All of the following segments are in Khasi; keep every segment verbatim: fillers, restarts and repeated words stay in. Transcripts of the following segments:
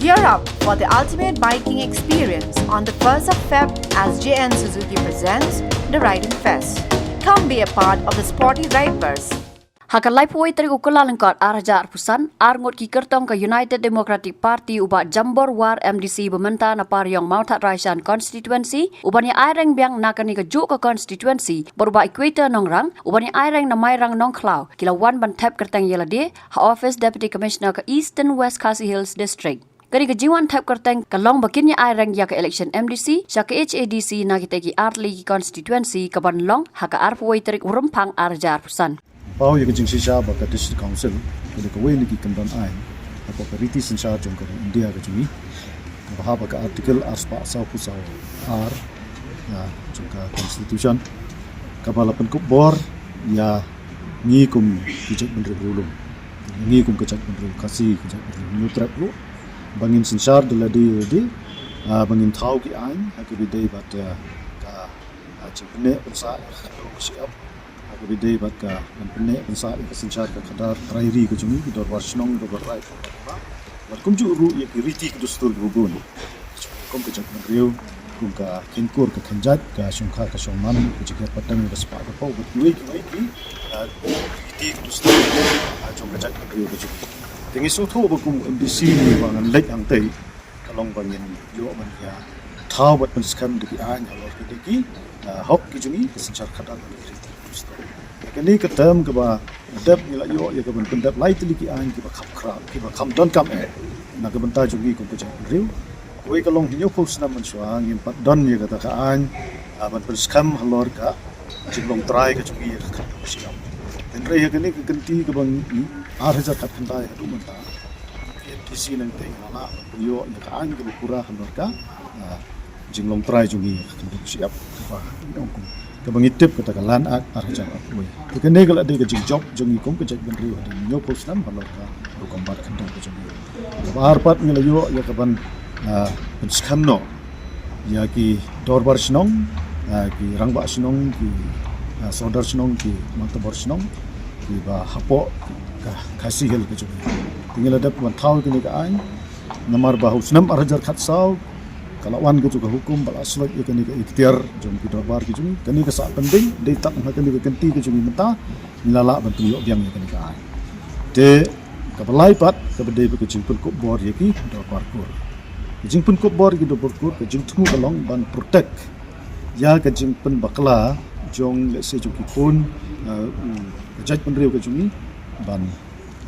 Gear up for the ultimate biking experience on the first of Feb as J N Suzuki presents the Riding Fest. Come be a part of the sporty ride burst. Ha ka laiphew tarik u Kyllalyngkot ar hajar arphew san, ar ngut ki kyrtong ka United Democratic Party u Bah Jambor War M D C ba mynta na Pariong Mawthadraishan constituency, u ban ïa ai reng biang na kane ka juh ka constituency, bad u Bah Equator Nongrang, u ban ïa ai reng na Mairang Nongkhlaw, ki la wan ban thep kyrteng ïa lade ha office Deputy Commissioner ka Eastern West Khasi Hills District. Kane ka jingwan thep kyrteng ka long ba kin ïa ai reng ïa ka election M D C sha ka H A D C na kitei ki artylli ki constituency ka ban long ha ka arphew tarik u Rymphang ar hajar arphew san. Paw ïa ka jingshisha ba ka District Council ka dei kawei na ki kyndon aiñ hapoh ka riti synshar jong ka India ka jong ngi, kaba hap ha ka Article ar spah sawphew saw ar, ïa, jong ka Constitution, kaba la pynkup bor ïa ngi kum ki jaitbynriew riewlum, ngi kum ka jaitbynriew Khasi, ka jaitbynriew Hynñiewtrep ruh, ba ngin synshar da lade ïa lade, ah, ba ngin thaw ki aiñ ha kaba ïadei bad, ah, ka, ah, jingpynneh pynsah ïa ka khyndew ka shyiap, ha kaba ïadei bad ka ban pynneh pynsah ïa ka synshar ka khadar trai ri ka jong ngi, ki dorbar shnong, dorbar raid, bad kumjuh ruh ïa ki riti ki dustur kiba bun. Kum ka jaitbynriew, kum ka kheiñkur ka kheiñjait, ka shongkha ka shongman, ka jingkyrpad pateng, ka spah ka paw, bad kiwei kiwei ki, ah, riti ki dustur, ah, jong ka jaitbynriew ka jong ngi. Te ngi sngewthuh ba kum M D C ngi ba ngan leit hangtei, ka long ba ngin ïoh ban ïa thaw bad pynskhem da ki aiñ halor kine ki, ah, hok ki jong ngi, ka synshar khadar bad ki riti ki dustur. Kane ka term kaba dep ngi la ïoh ïa ka ban pyndep lai tylli ki aiñ kiba kham khraw, kiba kham donkam eh na ka bynta jong ngi kum ka jaitbynriew. Kawei ka long hynñiewphew snem mynshuwa ngim pat don ïa kata ka aiñ, ah, ban pynskhem halor ka jinglong trai ka jong ngi ïa ka khyndew ka shyiap. Hynrei ha kane ka kynti kaba ngi ar hajar khatkhyndai haduh mynta, M D C nangtei ngi la lah ban pynïoh ïa ka aiñ kaba pura halor ka, ah, jinglong trai jong ngi ïa ka khyndew ka shyiap, kaba ngi ong kum, kaba ngi tip kata ka Land Act ar hajar arphew wei. Te kane ka la dei ka jingjop jong ngi kum ka jaitbynriew hadien hynñiewphew snem halor ka rukom bar khyndew ka jong ngi. Kaba ar pat ngi la ïoh ïa ka ban, ah, pynskhem noh ïa ki dorbar shnong, ah, ki rangbah shnong, ki, ah, sordar shnong, ki motobor shnong, kiba hapoh ka Khasi Hills ka jong ngi. Te ngi la dep ban thaw ïa kane ka aiñ, namar ba ha u snem ar hajar khatsaw ka la wan ka jong ka hukum ba la sloit ïa kane ka iktiar jong ki dorbar ki jong ngi. Kane ka sah pending, dei tang ha kane ka kynti ka jong ngi mynta ngi la lah ban pynïoh biang ïa kane ka aiñ. Te kaba lai pat kaba dei bad ka jingpynkup bor ïa ki dorbar kur. Ka jingpynkup bor ïa ki dorbar kur, ka jingthmu ka long ban protect ïa ka jingpynbakla jong, let's say, jong ki khun, uh, u, ka jaitbynriew ka jong ngi ban,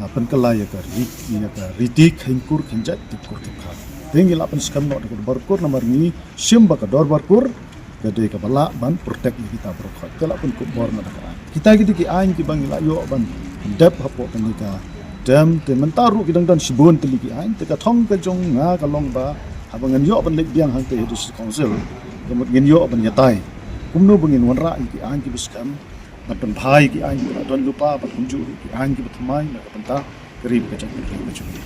uh, pynkylla ïa ka ri-, ïa ka riti kheiñkur kheiñjait, tip kur tip kha. Te ngi la pynskhem noh da ka dorbar kur namar ngi shim ba ka dorbar kur ka dei kaba lah ban protect ïa kita baroh khoit. Te la pynkup bor na da ka aiñ. Kita ki dei ki aiñ kiba ngi la ïoh ban dep hapoh kane ka term, te mynta ruh ki dang don shibun tylli ki aiñ. Te ka thong ka jong nga ka long ba haba ngan ïoh ban leit biang hangtei ha District Council, ka mut ngin ïoh ban ïatai kumno ba ngin wanrah ïa ki aiñ kiba skhem, ban pynbha ïa ki aiñ kiba la don lypa, bad kumjuh ruh ki aiñ kiba thymmai na ka bynta ka ri bad ka jaitbynriew ka jong ngi.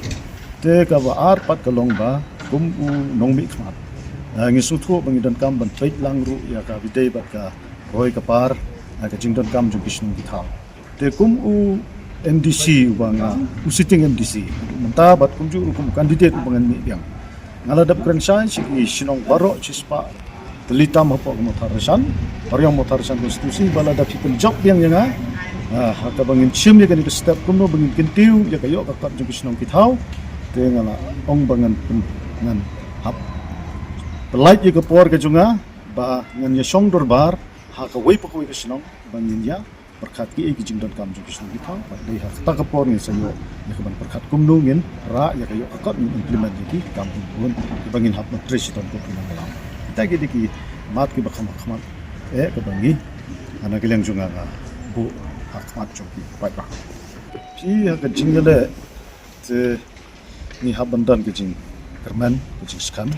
Te kaba ar pat ka long ba kum u nongmihkhmat, ah, ngi sngewthuh ba ngi donkam ban peit lang ruh ïa kaba ïadei bad ka roi ka par, ah, ka jingdonkam jong ki shnong ki thaw. Te kum u M D C uba nga, u sitting M D C mynta bad kumjuh ruh kum u candidate uba ngan mih biang, nga la dep kren shai sha ki shnong baroh shispah tylli tam hapoh ka Mawthadraishan, Pariong Mawthadraishan constituency, ba lada phi pynjop biang ïa nga, ah, ha kaba ngin shim ïa kane ka step kumno ba ngin kyntiew ïa ka ïoh ka kot jong ki shnong ki thaw. Te nga la ong ba ngan pyn-, ngan hap pyllait ïa ka por ka jong nga ba ngan ïa shong dorbar ha kawei pa kawei ka shnong ba ngin ïa pyrkhat kiei ki jingdonkam jong ki shnong ki thaw, bad dei ha kata ka por ngin sa ïoh ïa ka ban pyrkhat kumno ngin rah ïa ka ïoh ka kot, ngin implement ïa ki kam ki bun kiba ngin hap ban trei shitom kum ki nongïalam. Kita ki dei ki mat kiba kham khmat, eh, kaba ngi, ah, na ka liang jong nga, nga buh ha khmat jong ki paidbah. Phi ha ka jingïaleh te ngi hap ban don ka jingkyrmen, ka jingskhem.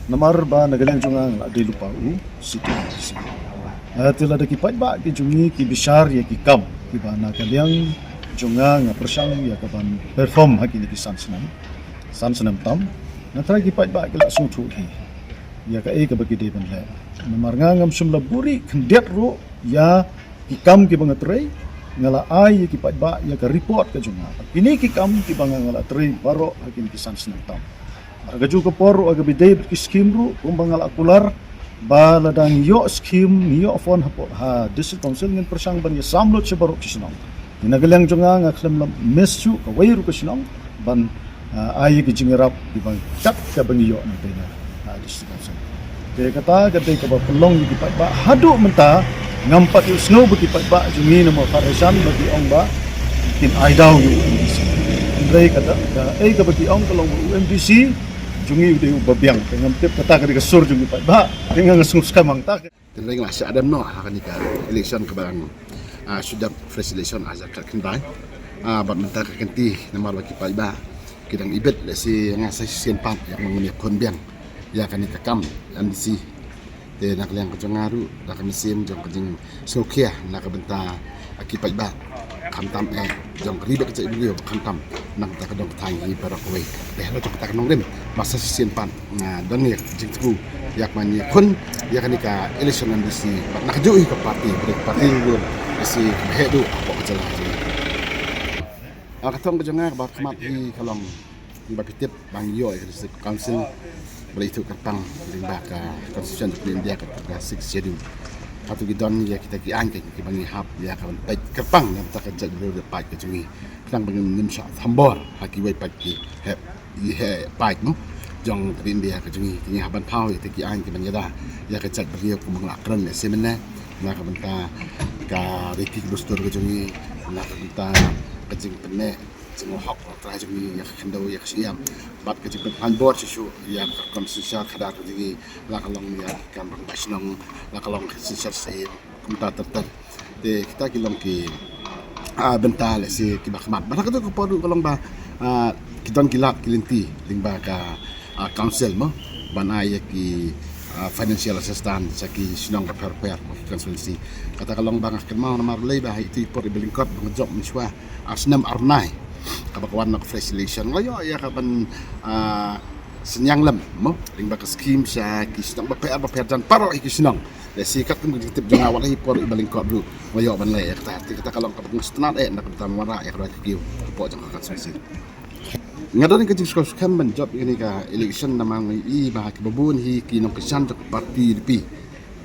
Namar ba na ka liang jong nga nga la dei lypa u sitting M D C. Ah, te lada ki paidbah ki jong ngi ki bishar ïa ki kam kiba na ka liang jong nga nga pyrshang ïa ka ban perform ha kine ki san snem, san snem tam, nga tharai ki paidbah ki la sngewthuh hi ïa kaei kaba ki dei ban leh. Namar nga ngam shym la buhrieh khyndiat ruh ïa ki kam kiba nga trei, nga la ai ïa ki paidbah ïa ka report ka jong nga. Kine ki kam kiba nga, nga la trei baroh ha kine ki san snem tam. Ka juh ka por ruh, ka bidei bad ki skim ruh, kumba nga la kular, ba lada ngi ïoh skim, ngi ïoh fund hapoh ha District Council, ngin pyrshang ban ïa sam lut sha baroh ki shnong. Ngi na ka liang jong nga, nga khlem lam miss shuh kawei ruh ka shnong ban, ah, ai ïa ki jingïarap kiba kat kaba ngi ïoh na pynah, ah, District Council. Te kata ka dei kaba pynlong ïa ki paidbah haduh mynta. Ngam pat ïohsngew ba ki paidbah jong ngi na Mawkhatroi shan ba ki ong ba kin ai daw ïa u MDC. Hynrei kata, kaei kaba ki ong ka long ba u MDC jong ngi u dei uba biang. Te ngam tip kata ka dei ka sur jong ki paidbah. Te nga nga sngewskhem hangta. Te nga shah dem noh ha kane ka election kaba dang, ah, shu dep, fresh election ar hajar khatkhyndai. Ah, bad mynta ka kynti namar ba ki paidbah ki dang ibit, lehse nga sa shisien pat ïa nga ngam ïakhun biang ïa kane ka kam MDC. Te na ka liang ka jong nga ruh, na ka mynsiem jong ka jingsngewkhia na ka bynta ki paidbah, khamtam eh jong ka ri bad ka jaitbynriew, khamtam na ka bynta ka dong ka thaiñ hi baroh kawei. Te halor jong kata ka nongrim, ba sa shisien pat nga don ïa ka jingthmu ïa ka ban ïakhun ïa kane ka election MDC bad na kajuh hi ka party, bad ka party ruh ka shi ka heh duh hapoh ka jylla jong ngi. Ah, ka thong ka jong nga kaba khmat hi ka long, ba phi tip ba ngi ïoh ïa ka District Council ba la ithuh kyrpang lyngba ka Constitution jong ka India, ka Sixth Schedule. Hato ki don ïa kita ki aiñ kiba ngi hap ïa ka ban peit kyrpang na ka bynta ka jaitbynriew paid ka jong ngi. Khnang ba ngin ym shah thombor ha kiwei pat ki heh, i heh paid, mo, jong ka India ka jong ngi. Te ngi hap ban thaw ïa kita ki aiñ kiban ïada ïa ka jaitbynriew kumba nga la kren lehse mynne, na ka bynta ka riti ka dustur ka jong ngi, na ka bynta ka jingpynneh jinglong hok longtrai jong ngi ïa ka khyndew ïa ka shyiap, bad ka jingpynpaw bor shuh shuh ïa ka rukom synshar khadar ka jong ngi, la ka long ïa ka kam rangbah shnong, la ka long ka synshar sahib, kumta ter ter. Te kita ki long ki, ah, bynta lehse kiba khmat. Bad ha kato ka por ruh ka long ba, ah, ki don ki lad ki lynti lyngba ka, ah, council, mo, ban ai ïa ki, ah, financial assistance sha ki shnong bapher bapher, mo, ki constituency. Kata ka long ba nga kynmaw namar balei ba ha itu i por iba lyngkot ba nga jop mynshuwa, ar snem ar bnai kaba ka wan na ka fresh election, nga la ïoh ïa ka ban, ah, synñiang lem, mo, lyngba ka skim sha ki shnong bapher bapher, jan baroh hi ki shnong. Lehse katkum ka jingtip jong nga, wat la hi por iba lyngkot ruh nga la ïoh ban leh ïa kata. Te kata ka long kaba nga sngewtynnat eh na ka bynta ban wanrah ïa ka roi ka kiew hapoh jong ka constituency. Nga don ka jingsngewskhem ban jop ïa kane ka election namar nga i ba ha kiba bun hi ki nongkyrshan jong ka party UDP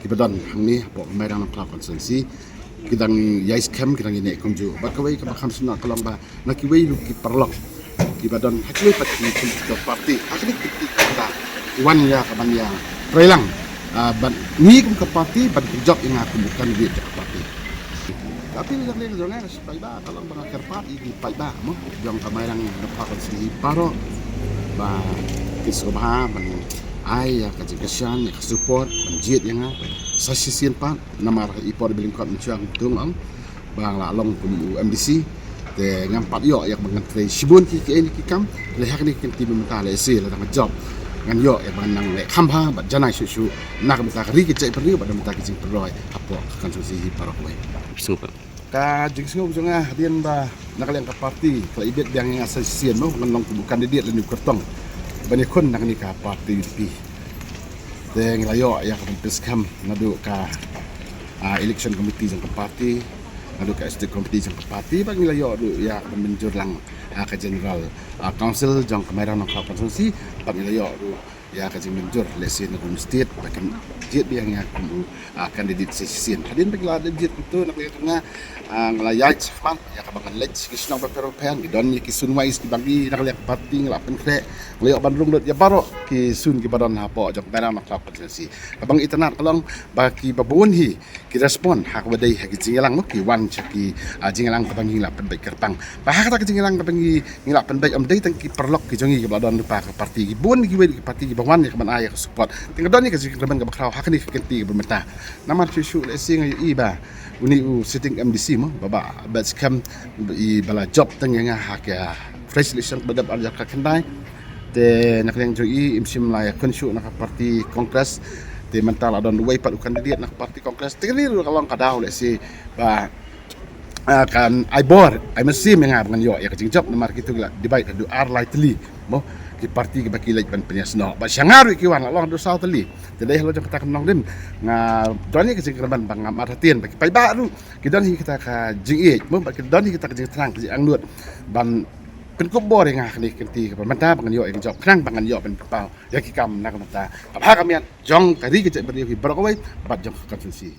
kiba don hangne hapoh ka Mairang Nongkhlaw constituency ki dang ïai skhem, ki dang ïaineh kumjuh. Bad kawei kaba kham sngewtynnat ka long ba na kiwei ruh ki paralok kiba don ha kiwei pat ki political party ha kane ka party ka wan ïa ka ban ïa trei lang, ah, bad ngi kum ka party bad ki jop ïa nga kum u candidate jong ka party. Ka appeal jong nga, jong nga, ka long ba nga kyrpad ïa ki paidbah, mo, jong ka Mairang Nongkhlaw constituency baroh ba kin sngewbha ban ai ïa ka jingkyrshan, ïa ka support, ban jied ïa nga sa shisien pat namar i por iba lyngkot mynshuwa kumta nga ong ba nga la long kum u MDC. Te ngam pat ïoh ïa ka ban ngan trei shibun ki, ki, ki kam. Lehse ha kane ka kynti mynta lehse lada nga jop ngan ïoh ïa ka ban nang leh kham bha bad janai shuh shuh na ka bynta ka ri ka jaitbynriew bad na ka bynta ka jingpynroi hapoh ka constituency hi baroh kawei. Super. Ka jingsngew jong nga hadien ba na ka liang ka party ka la ibit biang ïa nga sa shisien, mo, ngan long kum u candidate lane u kyrtong ban ïakhun na kane ka party UDP. Te ngi la ïoh ïa ka ban pynskhem naduh ka, ah, election committee jong ka party, naduh ka executive committee jong ka party, bad ngi la ïoh ruh ïa ka ban mynjur lang, ah, ka general, ah, council jong ka Mairang Nongkhlaw constituency, bad ngi la ïoh ruh ïa ka jingmynjur lehse na kum state ba kin jied biang ïa nga kum u, ah, candidate sa shisien. Hadien ba ngi la dep jied kumta na ka liang jong nga, ah, nga la ïaid shakhmat ïa kaba ngan leit sha ki shnong bapher bapher, ngi don ïa ki sun wise kiba ngi na ka liang ka party ngi la pynkhreh, ngi la ïoh ban rung lut ïa baroh ki sun kiba don hapoh jong ka Mairang Nongkhlaw constituency. Kaba nga itynnat ka long ba kiba bun hi ki respond ha kaba dei ha ki jingïalang, mo, ki wan sha ki, ah, jingïalang kaba ngi la pynbeit kyrpang. Ba ha kata ka jingïalang kaba ngi, ngi la pynbeit, ym dei tang ki paralok ki jong ngi kiba la don lypa ka party, ki bun kiwei ki party kiba wan ïa ka ban ai ïa ka support. Te nga don ïa ka jingkyrmen kaba khraw ha kane ka kynti kaba mynta. Namar shuh shuh lehse nga ïohi ba une u sitting MDC, mo, ba, ba, ba skhem i ba la jop tang ïa nga ha ka fresh election kaba dep ar hajar khatkhyndai. Te na ka liang jong i, im shym la ïakhun shuh na ka party Congress. Te mynta la don uwei pat u candidate na ka party Congress. Te kane ruh ka long ka daw lehse ba, ah, kan ai bor, ai mynsiem ïa nga ba ngan ïoh ïa ka jingjop namar kito ki la divide haduh ar lai tylli, mo, ki party kiba ki leit ban pynïasnoh. Bad sha nga ruh ki wan la long haduh saw tylli. Te dei halor jong kata ka nongrim nga don ïa ka jingkyrmen ba ngam artatien ba ki paidbah ruh ki don hi kata ka jingïeit, mo, ba ki don hi kata ka jingthrang, ka jingangnud ban Pynkup bor ïa nga kane ka kynti kaba mynta ba ngan ïoh ïa ka jop khnang ba ngan ïoh pynpaw ïa ki kam na ka bynta ka bha ka miat jong ka ri ka jaitbynriew hi baroh kawei bad jong ka constituency.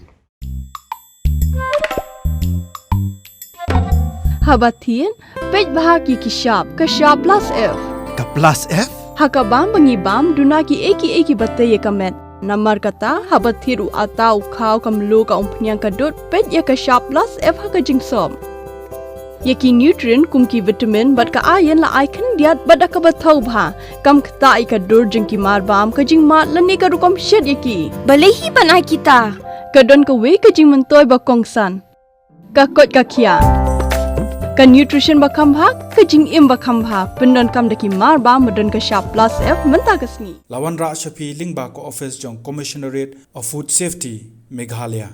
Haba thied, peit bha ïa ki shap, ka shap plus F. Ka plus F? Ha ka bam ba ngi bam, duna ki ei ki ei kiba tei ïa ka met. Namar kata, haba thied u atta, u khaw, ka mluh, ka umphniang, ka dud, peit ïa ka shap plus F ha ka jingsop. Ïa ki nutrient kum ki vitamin bad ka iron la ai khyndiat bad da kaba thaw bha. Kam ktah ïa ka dur jong ki mar bam, ka jingmad lane ka rukom shet ïa ki. Balei hi ban ai kita? Ka don kawei ka jingmyntoi ba kongsan. Ka koit ka khiah. Ka nutrition ba kham bha, ka jingim ba kham bha. Pyndonkam da ki mar bam ba don ka shap plus F mynta ka sngi. La wanrah sha phi lyngba ka office jong Commissionerate of Food Safety, Meghalaya.